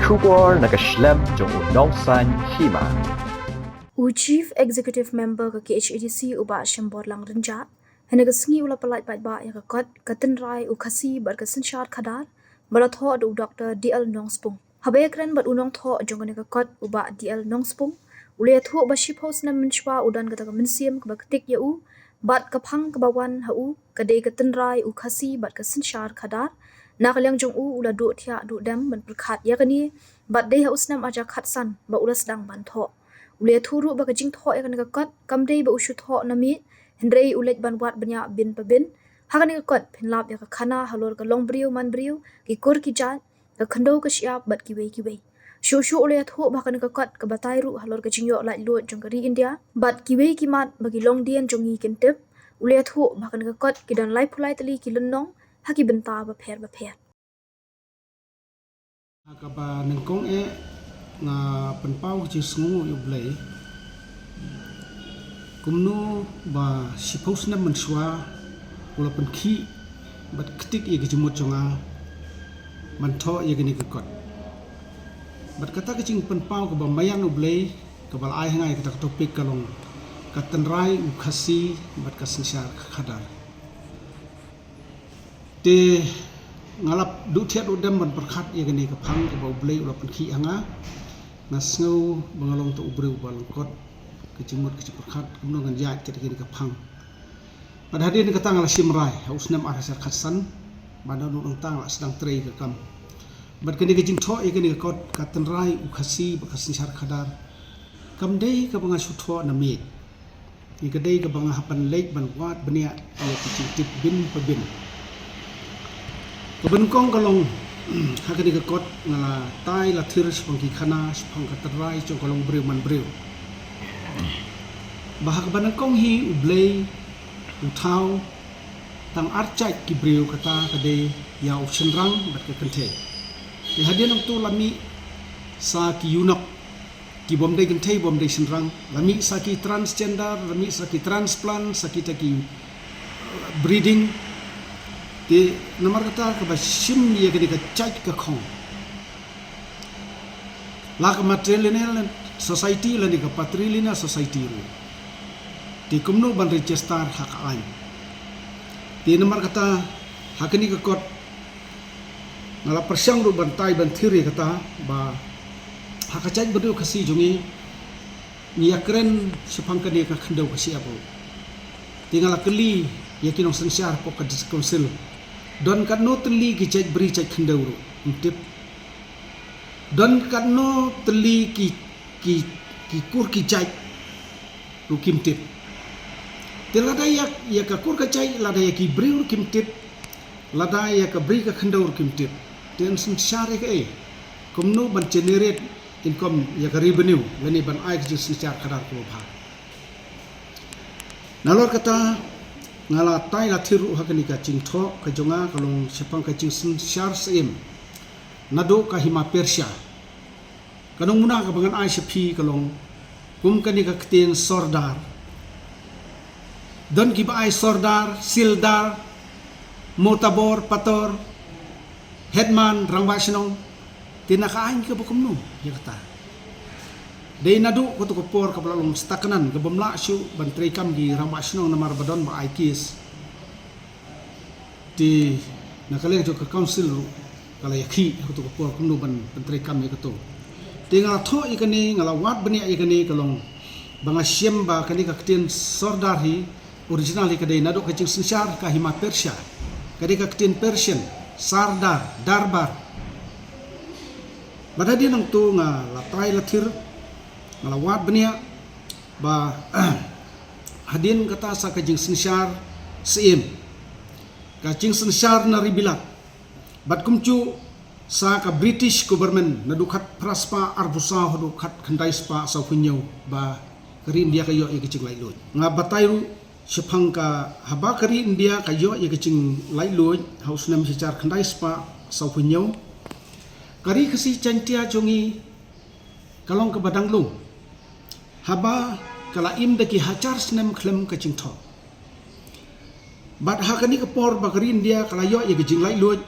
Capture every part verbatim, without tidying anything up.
Khubor na ka shlem jong u nongsaiñ hima. U Chief Executive Member ka K H A D C u Bah Shemborlang Rynjah, ha kane ka sngi u la pyllait paidbah ïa ka kot ka tynrai u Khasi bad ka synshar khadar, ba la thoh da u Doctor D L Nongspung. Haba ïakren bad u nongthoh jong kane ka kot u Bah D L Nongspung, u la ïathuh ba shiphew snem mynshuwa u don kata ka mynsiem kaba ktik ïa u, bad ka phang kaba wan ha u ka dei ka tynrai u Khasi bad ka synshar khadar. Na ka liang jong u, u la duh thiah duh dem ban pyrkhat ïa kane, bad dei ha u snem ar hajar khatsan ba u la sdang ban thoh. U la ïathuh ruh ba ka jingthoh ïa kane ka kot kam dei ba u shu thoh na miej, hynrei u leit ban wad bniah bin pa bin. Ha kane ka kot phin lap ïa ka khana halor ka longbriew manbriew, ki kur ki jait, ka khyndew ka shyiap bad kiwei kiwei. Shuh shuh u la ïathuh ba ha kane ka kot ka batai ruh halor ka jingïoh laitluid jong ka ri India bad kiwei ki mat ba ki longdien jong ngi kin tip. U la ïathuh ba ha kane ka kot ki don laiphew lai tylli ki lynnong ha ki bynta bapher bapher. Ha kaba nyngkong eh, nga pynpaw ka jingsngewnguh ïa U Blei kumno ba shiphew snem mynshuwa u la pynkhih bad ktik ïa ka jingmut jong nga ban thoh ïa kane ka kot. Bad kata ka jingpynpaw kaba maïan U Blei kaba la ai ha nga ïa kata ka topic ka long ka tynrai u Khasi bad ka synshar khadar. Te nga la duh thiah duh dem ban pyrkhat ïa kane ka phang kaba U Blei u la pynkhih ha nga. Nga sngew ba nga long tang u briew ba lyngkot ka jingmut ka jingpyrkhat, kumno ngan ïaid kat ïa kane ka phang. Bad hadien kata nga la shim rai ha u snem ar hajar khatsan, bad naduh nangta nga la sdang trei ka kam. Bad kane ka jingthoh ïa kane ka kot ka tynrai u Khasi bad ka synshar khadar kam dei kaba nga shu thoh na miej. Ïa ka dei kaba nga hap ban leit ban wad bniah ïa ki jingtip bin pa bin. Kaba nyngkong ka long, ha kane ka kot nga la tai la thir shaphang ki khana shaphang ka tynrai jong ka longbriew manbriew. Ba ha kaba nyngkong hi U Blei u thaw tang ar jait ki briew, kata ka dei ïa u shynrang bad ka kynthei. Te hadien nangta la mih sa ki eunuch, ki bym dei kynthei bym dei shynrang, la mih sa ki transgender, la mih sa ki transplant, sa kita ki, uh, breeding. Te namar kata kaba shim ïa kane ka jait ka khong la ka matrilineal society lane ka patrilineal society ruh. Te kumno ban register ha ka aiñ. Te namar kata ha kane ka kot nga la pyrshang ruh ban tai ban thir ïa kata ba ha ka jaitbynriew Khasi jong ngi ngi ïakren shaphang kane ka khyndew ka shyiap ruh. Te nga la kylli ïa ki nongsynshar hapoh ka District Council, don katno tylli ki jaitbri jait khyndew ruh, ym tip. Don katno tylli ki, ki, ki kur ki jait ruh kim tip. Te lada ïa, ïa ka kur ka jait, lada ïa ki briew ruh kim tip, lada ïa ka bri ka khyndew ruh kim tip, te yn synshar ïa kaei? Kumno ban generate income ïa ka revenue lane ban ai ka jingsynshar khadar kaba bha? Nalor kata nga la tai la thir ruh ha kane ka jingthoh ka jong nga ka long shaphang ka jingsynshar syiem naduh ka hima Persia. Ka nongmuna kaba ngan ai sha phi ka long kum kane ka ktien sordar. Don kiba ai sordar, sildar, motobor, pator, headman, rangbah shnong. Te na ka aiñ kaba kumno ïa kata? Dei naduh kato ka por kaba la long staknan kabym lah shuh ban treikam ki rangbah shnong namar ba don ba ai case. Te na ka liang jong ka council ruh ka la ïakhih ha kato ka por kumno ban pyntreikam ïa kato. Te nga la thoh ïa kane, nga la wad bniah ïa kane ka long ba nga shem ba kane ka ktien sordar hi original hi ka dei naduh ka jingsynshar ka hima Persia, ka dei ka ktien Persian, sardar, darbar. Bad hadien nangta nga la tai la thir, nga la wad bniah ba hadien kata sa ka jingsynshar syiem, ka jingsynshar na ri bilat, bad kumjuh sa ka British government naduh khatphra spah arphew saw haduh khatkhyndai spah sawphew hynñiew ba ka ri India ka ïoh ïa ka jinglaitluid. Nga batai ruh shaphang ka, haba ka ri India ka ïoh ïa ka jinglaitluid ha u snem shi hajar khyndai spah sawphew hynñiew, ka ri Khasi Jaiñtia jong ngi ka long kaba dang lung, haba ka la im da ki hajar snem khlem ka jingthoh. Bad ha kane ka por ba ka ri India ka la ïoh ïa ka jinglaitluid,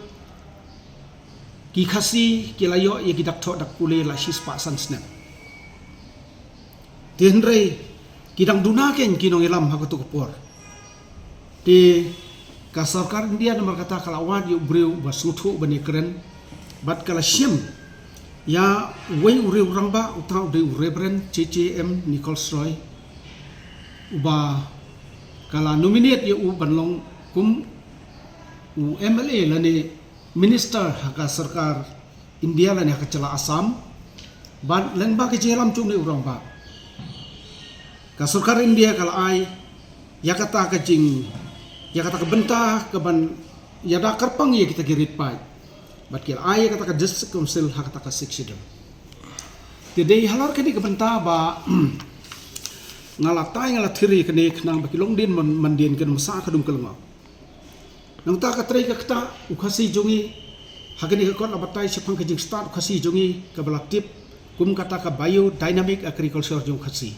Ki Khasi ki la ïoh ïa ki dak thoh dak pule la shispah san snem. Te hynrei ki dang duna kein ki nongïalam ha kato ka por. Te ka sorkar India namar kata ka la wad ïa u briew ba sngewthuh ban ïakren bad ka la shim ïa uwei u riew rangbah, uta u dei u Reverend J J M Nichols Roy, uba ka la nominate ïa u ban long kum u M L A lane minister ha ka sorkar India lane ha ka jylla Assam. Bad lyngba ka jingïalam jong une u rangbah, ka sorkar India ka la ai ïa kata ka jing, ïa kata ka bynta ka ban ïada kyrpang ïa kita ki rit paid. Bad ki la ai ïa kata ka District Council ha kata ka Sixth Schedule. Te dei halor kane ka bynta ba nga la tai nga la thir ïa kane khnang ba ki longdien man, mandien kin ym sah ha ka dum ka lyngngoh. Nangta ka trei ka ktah, u Khasi jong ngi ha kane ka kot la batai shaphang ka jingstad u Khasi jong ngi kaba la tip kum kata ka biodynamic agriculture jong u Khasi,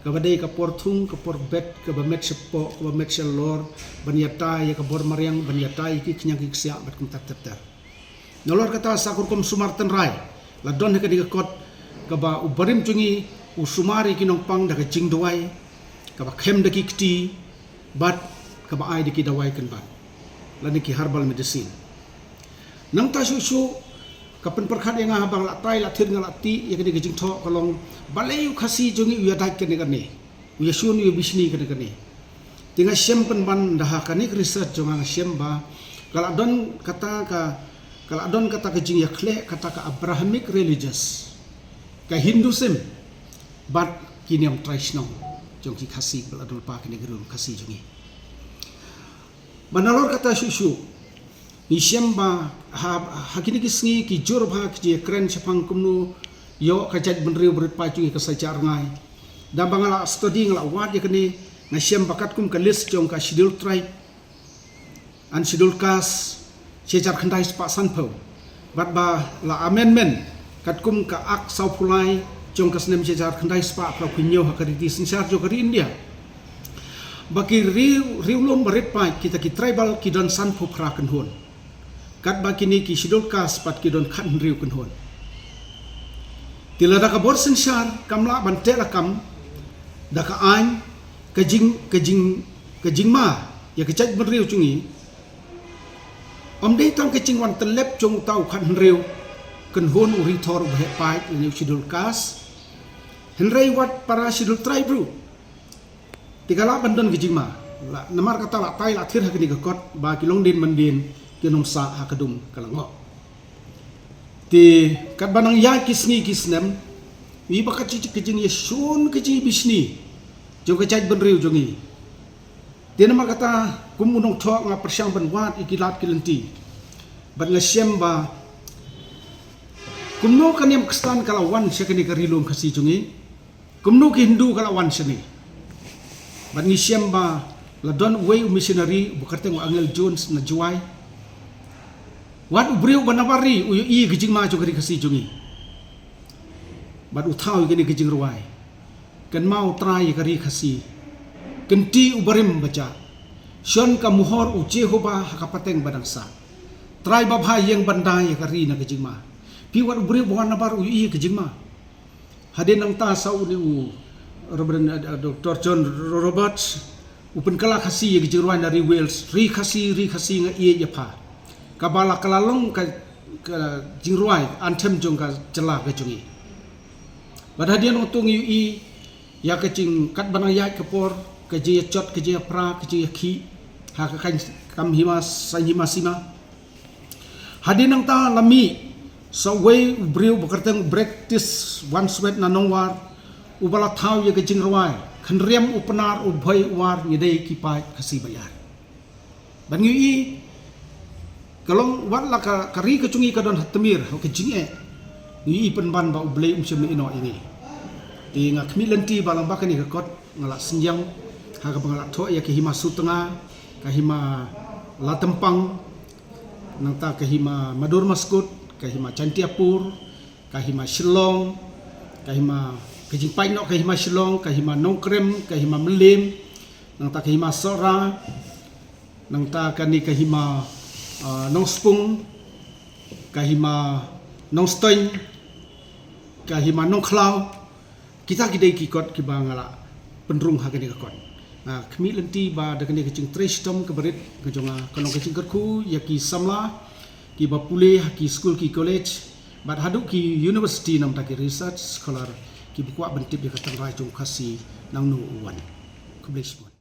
kaba dei ka por thung, ka por bet, kaba met shapoh, kaba met shalor, ban ïada ïa ka bor mariang, ban ïada ïa ki khñiang ki ksiah bad kumta ter ter. Nalor kata sa ka rukom sumar tynrai la don ha kane ka kot, kaba u barim jong ngi u sumar ïa ki nongpang da ka jingduwai kaba khem da ki kti bad kaba ai da ki dawai kynbat lane ki herbal medicine. Nangta shuh shuh ka pynpyrkhat ïa nga haba nga la tai la thir nga la tih ïa kane ka jingthoh ka long, balei u Khasi jong ngi u ïadait kane kane, u ïashun u ïabishni kane kane. Te nga shem pynban da ha kane ka research jong nga, nga shem ba ka la don kata ka, ka la don kata ka jingïakhleh kata ka Abrahamic religious, ka Hinduism bad ki niam trai shnong jong ki Khasi ba la don lypa kane ka ri Khasi jong ngi. Ba nalor kata shuh shuh ngi shem ba ha, ha kine ki sngi ki jur bha ki jingïakren shaphang kumno ïoh ka jaitbynriew ba rit paid jong ngi ka sa jah rngai. Da ba nga la study, nga la wad ïa kane, nga shem ba katkum ka list jong ka Scheduled Tribe and Scheduled Caste shi hajar khyndai spah sanphew, bad ba la amendment katkum ka Act sawphew lai jong ka snem shi hajar khyndai spah phra phew hynñiew ha ka riti synshar jong ka ri India, ba ki ri, riewlum ba rit paid, kita ki tribal, ki don sanphew phra kynhun, katba kine ki Scheduled Caste pat ki don khathynriew kynhun. Te lada ka bor synshar kam lah ban teh lakam da ka aiñ, ka jing, ka jing, ka jingma ïa ka jaitbynriew jong ngi, ym dei tang ka jingwan tyllep jong uta u khathynriew kynhun, u rithor, u baheh paid lane u Scheduled Caste, hynrei wat para Scheduled Tribe ruh. Te ka lah ban don ka jingma. La, namar kata la tai la thir ha kane ka kot ba ki longdien mandien kin ym sah ha ka dum ka lyngngoh. Te katba nang ïaid ki sngi ki snem, ngi ba ka jing, ka jingïashun, ka jingïabishni jong ka jaitbynriew jong ngi. Te namar kata kum u nongthoh nga pyrshang ban wad ïa ki lad ki lynti bad nga shem ba kumno ka niam Khristan ka la wan sha kane ka ri lum Khasi jong ngi, kumno ki Hindu ka la wan shane. Bad ngi shem ba la don uwei u missionary uba kyrteng u Angel Jones na Jowai. Wat u briew ba nabar ri u ïohi ka jingma jong ka ri Khasi jong ngi bad u thaw ïa kane ka jingrwai: Kynmaw Trai ïa ka ri Khasi, kynti u barim ba jah, shon ka mohor u Jehobah ha ka pateng ba dang sah. Trai babha, ïeng ban da ïa ka ri na ka jingma. Phi, wat u briew ba wan nabar u ïohi ka jingma. Hadien nangta sa une u Reverend, uh, Doctor John Roberts u pynkylla Khasi ïa ka jingrwai na ri Wales, Ri Khasi, ri Khasi, nga ïeit ïa pha, kaba la kylla long ka, ka jingrwai anthem jong ka jylla ka jong ngi. Bad hadien nangta ngi ïohi ïa ka jing, katba nang ïaid ka por, ka jingïajot, ka jingïapra, ka jingïakhih ha ka kam hima, saiñ hima sima. Hadien nangta la mih sa uwei u briew ba kyrteng Baptist Wandsworth na Nongwar, uba la thaw ïa ka jingrwai: Khynriam u Pnar, u Bhoi u War, ngi dei ki paid Khasi ba ïar. Bad ngi ïohi ka long, wat la ka, ka ri ka jong ngi ka don ha tmier ha ka jingeh, ngi ïohi pynban ba U Blei um shym ïehnoh ïa ngi. Te nga khmih lynti ba lyngba kane ka kot nga la synñiang ha kaba nga la thoh ïa ka Hima Sutnga, ka Hima Latempang, nangta ka Hima Madur Maskut, ka Hima Jaintiapur, ka Hima Shillong, ka Hima, ka jingpaid noh ka Hima Shillong, ka Hima Nongkrem, ka Hima Mylliem, nangta ka Hima Sohra, nangta kane ka Hima, ah, Nongspung, ka Hima Nongstoiñ, ka Hima Nongkhlaw, kita ki dei ki kot kiba nga la pynrung ha kane ka kot. Nga khmih lynti ba da kane ka jingtrei shitom kaba rit ka jong nga ka long ka jingkyrkhu ïa ki samla kiba pule ha ki skul ki college bad haduh ki university namar ki research scholar kiba kwah ban tip ïa ka tynrai jong Khasi nangno u wan. Khublei shibun.